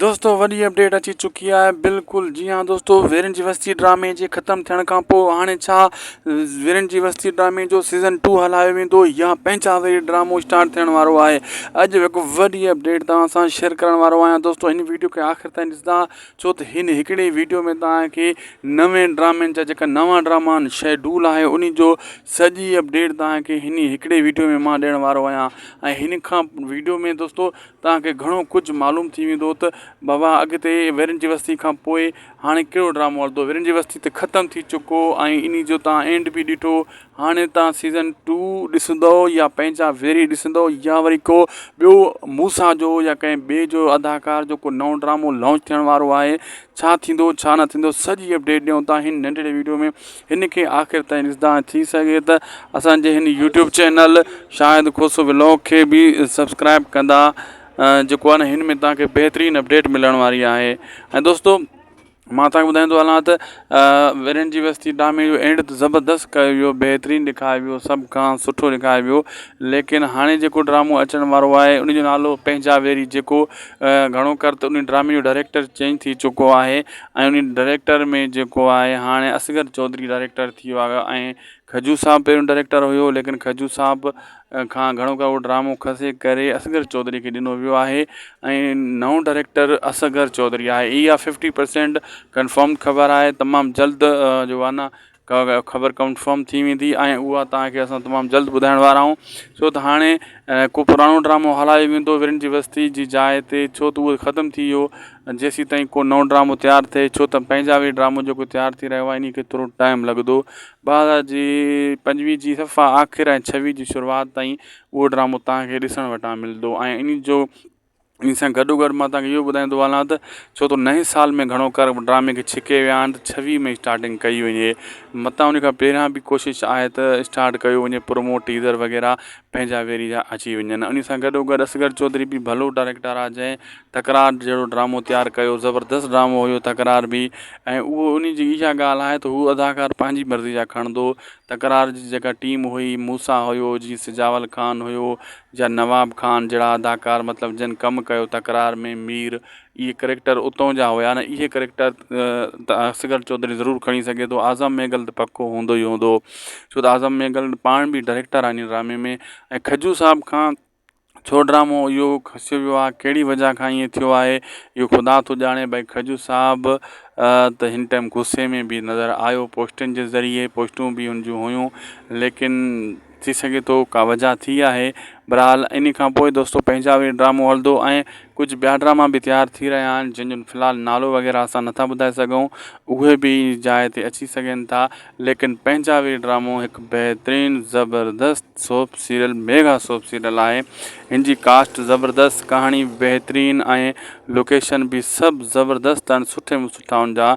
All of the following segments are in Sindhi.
دوستو وڏي اپڊيٽ اچي چڪي آهي بلڪل جي ها دوستو ويرن جي وستي ڊرامي جي ختم ٿيڻ کان پوء هاڻي ڇا ويرن جي وستي ڊرامي جو سيزن ٽو هلايو ويندو يا پنهنجا وري ڊرامو اسٽارٽ ٿيڻ وارو آهي اڄ هڪ وڏي اپڊيٽ توهان سان شيئر ڪرڻ وارو آهيان دوستو هن ويڊيو کي آخر تائين ڏسندا ڇو ته هن هڪڙي ويڊيو ۾ توهان کي نوين ڊرامن جا جيڪا نوان ڊراما آهن شيڊول آهي ان جو سڄي اپڊيٽ توهان کي هن هڪڙي ويڊيو ۾ مان ڏيڻ وارو آهيان ۽ هن کان ويڊيو ۾ دوستو توهان کي گهڻو ڪجهه معلوم ٿي ويندو ته بابا اڳتي ويرين جي وستي کان پوء هاڻي ڪهڙو ڊرامو هلندو ويرين جي وستي ته ختم ٿي چڪو ۽ انهي جو توهان اينڊ به ڏٺو هاڻي توهان سيزن ٽو ڏسندو يا پنهنجا ويري ڏسندو يا وري ڪو ٻيو موسيٰ جو يا ڪنهن ٻئي جو اداڪار جو ڪو نئون ڊرامو لانچ ٿيڻ وارو آهي ڇا ٿيندو ڇا نه ٿيندو سڄي اپڊيٽ ڏيون ٿا هن ننڍڙي ويڊيو ۾ هن کي آخر تائين ڏسندا ۽ ٿي سگهي ته اسان جي هن YouTube channel Shahid Khoso vlog کي به سبسڪرائب ڪندا جيڪو آهي نه هن ۾ توهان کي بهترين اپڊيٽ ملڻ واري آهي ۽ دوستو مان توهان کي ٻڌائيندو هلان ته ورهين جي وستي ڊرامي جو اينڊ ته زبردست ڪيو ويو بهترين ڏيکاريو ويو سڀ کان سٺو ڏيکاريو ويو ليڪن هاڻي جيڪو ڊرامو اچڻ وارو آهي ان جو نالو پنهنجا ويري جيڪو گهڻو ڪر ته ان ڊرامي جو ڊائريڪٽر چينج ٿي چڪو آهي ۽ ان ڊائريڪٽر ۾ جيڪو آهي هاڻي اصغر چوڌري ڊائريڪٽر ٿي ويو آهي ۽ کجو صاحب پهريون ڊائريڪٽر هيو ليڪن کجو صاحب کان گهڻو ڪر اهو ڊرامو کسي ڪري اصغر چوڌري کي ڏنو ويو آهي ۽ نئون ڊائريڪٽر اصغر چوڌري آهي اها ففٽي پرسينٽ ڪنفرم خبر آهي تمام جلد جو آهي نه خبر ڪنفرم ٿي ويندي ۽ اها توهان کي اسان تمام جلد ٻڌائڻ وارا آهيون ڇو ته هاڻي ڪو پراڻو ڊرامو هلايو ويندو ورن جي وستي جي جاء تي ڇو ته اهو ختم ٿي ويو جيسين تائين ڪو نئون ڊرامو تيار ٿئي ڇو ته پنهنجا به ڊرامو جيڪو تيار ٿي رهيو آهي انهي کي ٿورو ٽائيم لڳندو 2000 جي 25 جي صفا آخر ۽ 26 جي شروعات تائين اهو ڊرامو توهان کي ڏسڻ وٽان ملندو ۽ انهي جو ان سان گڏو گڏ مان توهان کي اهو ٻڌائيندو هلان ته ڇو ته نئين سال ۾ گهڻو ڪر ڊرامي کي ڇڪي ويا آهن ته ڇويهه ۾ اسٽارٽنگ ڪئي وڃي متان ان کان پهريان به ڪوشش آهي ته اسٽارٽ ڪيو وڃي پرومو ٽيزر وغيره پنهنجا ويري جا اچي وڃن ان سان گڏو گڏ اصغر چوڌري به ڀلو ڊائريڪٽر آهي جنهن تڪرار جهڙو ڊرامو تيار ڪيو زبردست ڊرامو هيو تڪرار به ۽ اهو ان جي اها ڳالهه آهي ته هو اداڪار پنهنجي مرضي جا کڻندو تڪرار جي جيڪا ٽيم هئي موسيٰ هيو جي سجاول خان هيو جا نواب خان جهڙا اداڪار مطلب جن ڪم ڪيو تڪرار ۾ مير اهي ڪريڪٽر اتون جا هيا نه اهي ڪريڪٽر ته اصغر چوڌري ضرور کڻي سگهي ٿو اعظم مينگل ته پڪو هوندو ئي هوندو ڇو ته اعظم مينگل پاڻ به ڊائريڪٽر آهن ڊرامي ۾ ۽ کجو صاحب کان ڇو ڊرامو اهو کسيو ويو آهي ڪهڙي وجه کان ائين ٿيو آهي اهو خدا ٿو ڄاڻي ڀئي کجو صاحب ته هن ٽائيم غصي ۾ به نظر آيو پوسٽن جي ذريعي پوسٽون به هن جون هيون ليڪن ٿي سگهي ٿو ڪا وجه ٿي آهي بھرحال انھي کان پوء دوستو پنهنجا وري ڊرامو هلندو ۽ ڪجهه ٻيا ڊراما به تيار ٿي رهيا آهن جن جو في الحال نالو وغيره اسان نٿا ٻڌائي سگهون اهي به جاء تي اچي سگهن ٿا ليڪن پنهنجا وري ڊرامو هڪ بهترين زبردست soap serial mega soap serial آهي هن جي ڪاسٽ زبردست ڪهاڻي بهترين ۽ لوڪيشن به سڀ زبردست آهن سٺي ۾ سٺا ان جا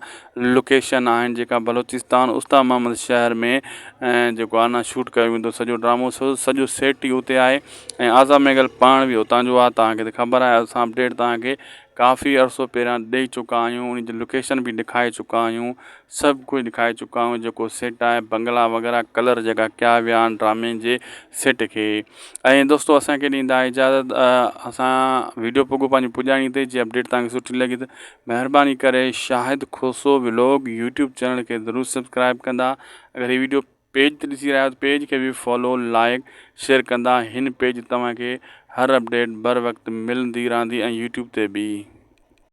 لوڪيشن آهن جيڪا بلوچستان استا محمد شهر ۾ جيڪو آهي نه شوٽ ڪيو ويندو سڄو ڊرامو سڄو سيٽ ئي اتي آهي ۽ آزاد مينگل پاڻ به اتان جو آهي توهان کي ته خبر آهي اسان اپڊيٽ توهان کي ڪافي عرصو پهريان ڏئي چڪا آهيون ان جي لوڪيشن به ڏيکاري چڪا آهيون سڀ ڪجهه ڏيکاري چڪا آهيون جيڪو سيٽ آهي بنگلا وغيره ڪلر جيڪا ڪيا ويا آهن ڊرامي جي سيٽ کي ۽ دوستو اسان کي ڏيندا اجازت اسان ويڊيو پڳو پنهنجي پڄاڻي تي جي اپڊيٽ توهان کي سٺي لڳي ته مهرباني ڪري Shahid Khoso vlog YouTube channel کي ضرور سبسڪرائب ڪندا اگر هي ويڊيو پيج تي ڏسي رهيا آهيو ته پيج کي به فالو لائڪ شيئر ڪندا هن پيج توهان کي هر اپڊيٽ بر وقت ملندي رهندي ۽ يوٽيوب تي به.